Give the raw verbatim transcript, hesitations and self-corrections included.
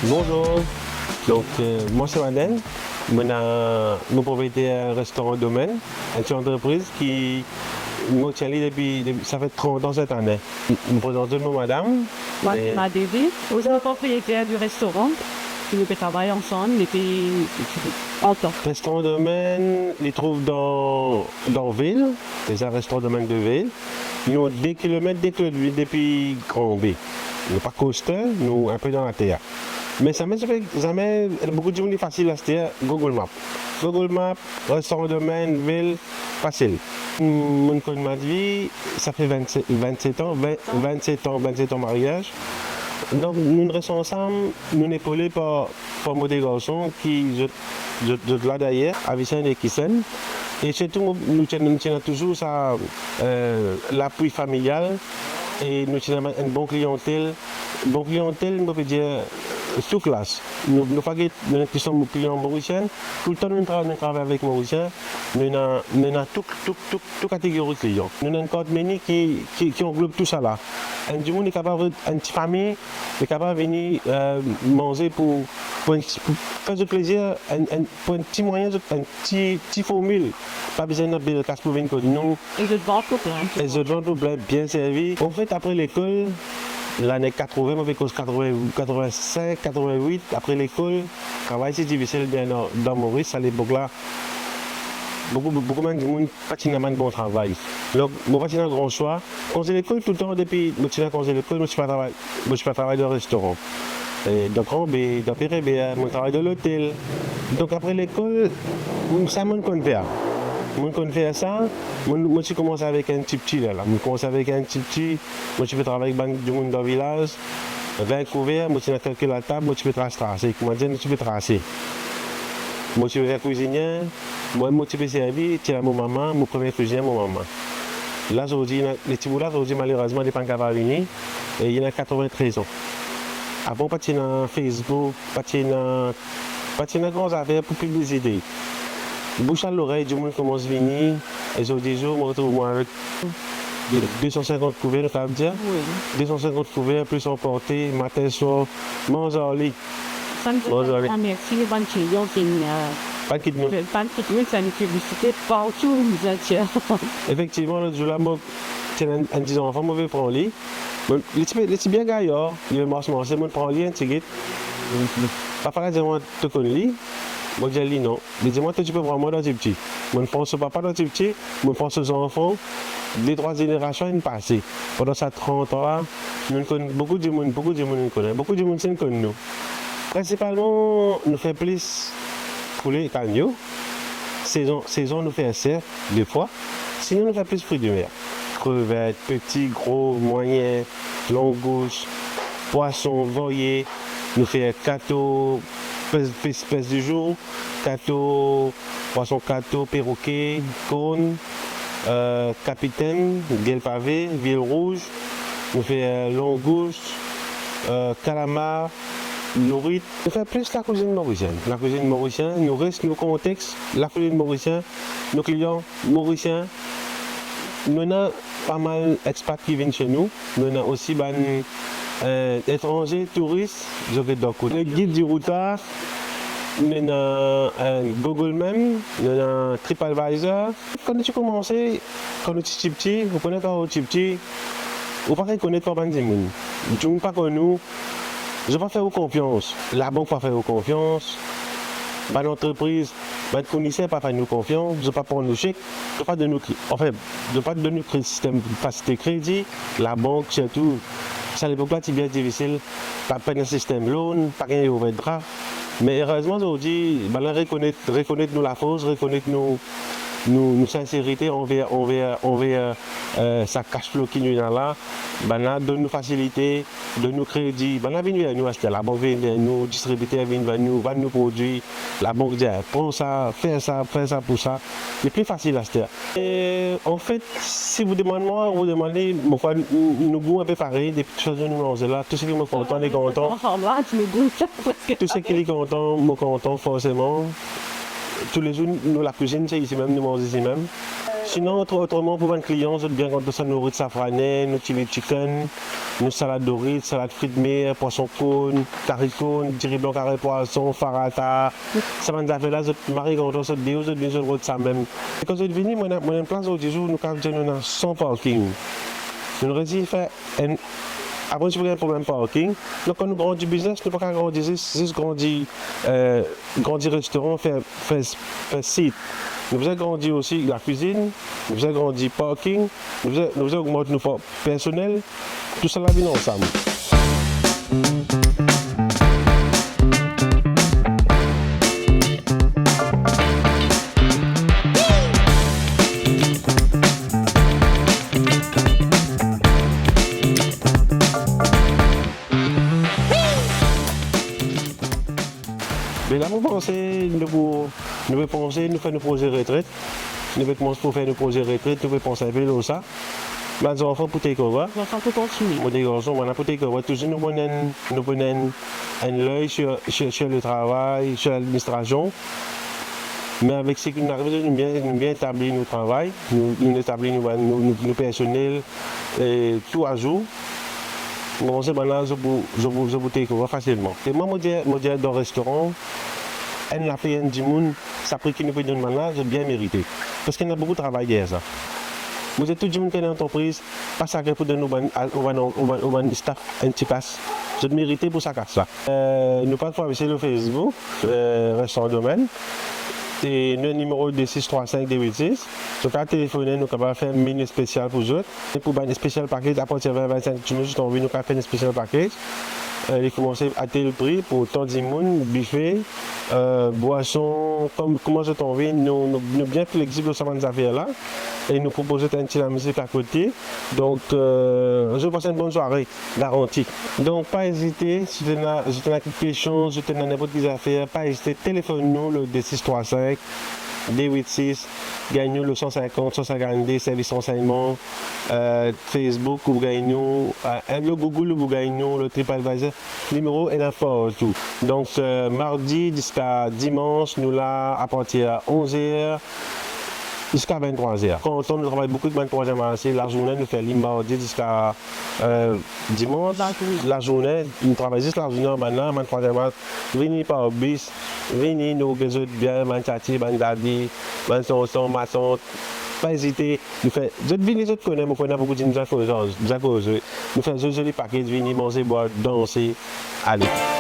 Bonzour. Donk, euh, mwa se Maden. Mo ena, mo propriyeter restoran Domenn, enn ti antrepriz ki mo ti ena li depi, depi, sa fer trant an set ane. Mo prezant zot mo madam. Mwa, eh, se Madeli. Ou se propriyeter di restoran ki nou pe travay ansam depi trant an. Restoran Domenn, li trouv dan, dan vil. Deza, restoran Domenn de vil. Nou de kilomet de Claudeville depi Grand Baie. Nou pa koste, nou inpe dan later. Me zame, zame, zame, boukou dimoun li fasil aster, Google Map. Google Map, restoran Domenn, vil, fasil. Monn konn Madeli, sa fer vennset, vennset an, vin, vennset an, vennset an maryaz. Donk, nou res ansam, nou epole par, par mo de garson ki zot, zot, zot la deryer, Avicenn e Kisenn. E sirtou, nou, nou ti ena, nou ti ena touzour sa, euh, lapui familial, e nou ti ena enn bon kliyantel. Bon kliyantel, mo pe dir, euh, tou klas. Nou, nou pa get, nou ena kliyan, kliyan morisien, toultan nou tra-, nou travay avek Morisien, nou ena, nou ena tou, tou, tou, tou kategori kliyan. Nou ena enn kart meni ki, ki, ki anglob tou sa la. Enn dimoun li kapav, enn ti fami, li kapav vini, euh, manze pou, pou enn, pou fer zot plezir, enn, enn, pou enn ti mwayin, zot, enn ti, ti formil. Pa bizin ena bel kas pou vinn kot nou. E zot vant pou plin. E zot vant pou plin, bien servi. Anfet, apre lekol, lane katrovin, mo pe koz katrovin, katrovin-sink, katrovin-wit, apre lekol, travay ti difisil bien dan, dan Moris, sa lepok la. Boukou, boukou bann dimoun pa ti ena bann bon travay. Donk, mo pa ti ena gran swa. Konze lekol toultan, depi mo ti ena konze lekol, mo ti pa travay, mo ti pa travay dan restoran. E dan Grand Baie, dan Pierre Hébert, mo travay dan lotel. Donk apre lekol, sa monn konn fer. Monn konn fer sa, monn, mo ti koumans avek enn tipti la, la. Mo koumans avek enn tipti, mo ti pe travay ek bann dimoun dan vilaz. Vin kouver, mo ti ena kalkil latab, mo ti pe tras, trase. Kouma dir, mo ti pe trase. Mo ti pe vinn kwizinie, mwa, mo ti pe servi, ti ena mo mama, mo premie kwizinie, mo mama. La, zordi, ena, le timoun la, zordi, malerezman, li pa'nn kapav vini, e li ena katrovin-trez an. Avan, pa ti ena Facebook, pa ti ena, pa ti ena gran zafer pou piblizite. Bouche a lorey, dimoun koumans vini, e zordi zour, mo retrouv mwa avek de san sinkant kouver, nou kapav dir. Wi. De san sinkant kouver, plis anporte, matin, swar, manz ar li. Sa nou Bonzour, Alex. Mersi bann kliyan ki, euh, Pa'nn kit nou. Pa'nn kit nou, fer nou piblisite partou, bizin dir. Efektivman, lot zour la, mo ti ena enn, enn ti zanfan, mo pe pran li. Bon, li ti, li ti bien gayar, li pe mars, marse, mo pran li enn tigit. Papa la dir mwa, to konn li? Mo dir li non. Li dir mwa, to ti pe pran mwa dan tipti. Monn pran so papa dan tipti, monn pran so zanfan, de trwa zenerasion inn pase. Pandan sa trant an la, nou konn boukou dimoun, boukou dimoun nou konn, boukou dimoun ti konn nou. Prinsipalman, nou fer plis poule ek agno. Sezon, sezon nou fer serf, defwa. Sinon, nou fer plis fri de mer. Krevet, peti, gro, mwayin, langous, pwason, vorye. Nou fer kato, pes, pes, pes di zour, kato, pwason kato, peroke, korn, euh, kapitenn, gel pave, viel rouz, nou fer, euh, langous, euh, kalamar, lourit. Nou fer plis lakwizinn morisien. Lakwizinn morisien, nou res nou kontex, lakwizinn morisien, nou kliyan morisien. Nou ena pa mal expat ki vinn se nou. Nou ena osi bann, euh, etranze, touris, zot get dan kot. Le guide du routard, nou ena, euh, Google Map, nou ena TripAdvisor. Kan nou ti koumanse, kan nou ti tipti, ou konn kan ou tipti, ou pa rekonet pa bann dimoun. Dimoun pa konn ou, zot pa fer ou konfians. Labank pa fer ou konfians. Bann antrepriz, bann fourniser pa fer nou konfians, zot pa pran nou sek, zot pa donn nou kre-, anfin, zot pa donn nou kre-, sistem fasilite kredi, labank sirtou. Sa lepok la ti bien difisil, pa, pa gagn sistem loan, pa gagn overdraft. Me erezman, zordi, bann la rekonet, rekonet nou lafors, rekonet nou, nou, nou sinserite anver, anver, anver, euh, sa cash flow ki nou ena la. Bann la donn nou fasilite, donn nou kredi. Bann la vinn ver nou aster, labank vinn ver nou, distribiter vinn ver nou, vann nou prodwi. Labank dir, pran sa, fer sa, fer sa pou sa. Li pli fasil aster. E, anfet, si ou demann mwa, ou demann li, mo krwar nou, nou gou inpe parey, depi tou sa nou manze la, tou seki mo kontan, li kontan. Anfin, la, nou gou, preske parey. Tou seki li kontan, mo kontan, forseman. Toulezour, nou lakwizinn, se isi mem, nou manz isi mem. Sinon, otr-, otreman, pou bann klian, zot bien kontan sa nou rit safrane, nou chili chicken, nou salad dorit, salad fri de mer, pwason korn, kari korn, diri blan kare pwason, farata, sa bann zafer la, zot mari kontan, zot deor, zot vini, zot rod sa mem. E kan zot vini, mo ena, mo ena enn plas zordi zour, nou kapav dir nou ena san parking. Nou resi fer enn, apre nou ti pou gagn problem parking. Donk, kan nou grandi biznes, nou pa kapav grandi zis, zis grandi, eh, grandi restoran, fer, fer, fer sit. Nou bizin grandi osi lakwizinn, nou bizin grandi parking, nou bizin, nou bizin ogmant nou for-, personel. Tousala vinn ansam. Me la, mo panse, nou pou, nou pe panse, nou fer nou proze retret. Nou pe koumans pou fer nou proze retret, nou pe panse enpe lor sa. Bann zanfan pou take over. Zanfan pou kontinie. Mo de garson, bann la pou take over. Touzour nou pou ena enn, nou pou ena enn, enn ley sir, sir, sir le travay, sir ladministrasion. Me avek seki nou arive, nou bien, nou bien etabli nou travay, nou, nou etabli nou, nou, nou, nou personel, e tou azour. Mo panse bann la, zot pou, zot pou, zot pou take over fasilman. E mwa, mo dir, mo dir dan restoran, enn lape, enn dimoun, sa pri ki nou pe donn bann la, zot bien merite. Parski ena boukou travay deryer sa. Mo dir tou dimoun ki ena lantrepriz, pa sakre pou donn ou bann, ou bann, ou bann, ou bann staff enn ti kas. Zot merite pou sa kas la. Eh, nou pa trawil lor Facebook, eh, Restaurant Domaine. E nou nimero de sis trwa sink de wit sis. Zot kapav telefone, nou kapav fer mini spesial pou zot. E pou bann spesial package, apartir vin, vin-sink dimoun, zot anvi, nou kapav fer enn spesial package. Eh, li koumans a tel pri pou tan dimoun, bife, eh, bwason, kom, kouma zot anvi, nou, nou, nou bien flexib lor sa bann zafer la. E nou propoz zot enn ti lamizik akote. Donk, eh, zot pas enn bonn sware, garanti. Donk, pa ezite, si zot ena, zot ena kek kestion, si zot ena ninport ki zafer, pa ezite, telefonn nou lor de sis trwa sink de wit sis, gagn nou lor san sinkant, san sinkant-de, servis ransegnman, eh, Facebook, ou gagn nou, eh, lor Google, ou gagn nou, lor TripAdvisor, nimero ena partou. Donk, eh, mardi ziska dimans, nou la apartir onz er ziska vinttrwa er. Kan nou travay boukou ek bann trwaziem ase, lazourne nou fer li mardi ziska, eh, dimans. Lazourne. Lazourne, nou travay zis lazourne ar bann la, bann trwaziem ase, vini par bis, vini, nou get zot bien, bann tati, bann dadi, bann tonton, matant, pa ezite, nou fer, zot vini, zot kone, mo kone boukou dimoun bizin koze, bizin koze. Nou fer zoli, zoli package, vini, manze, bwar, danse, ale.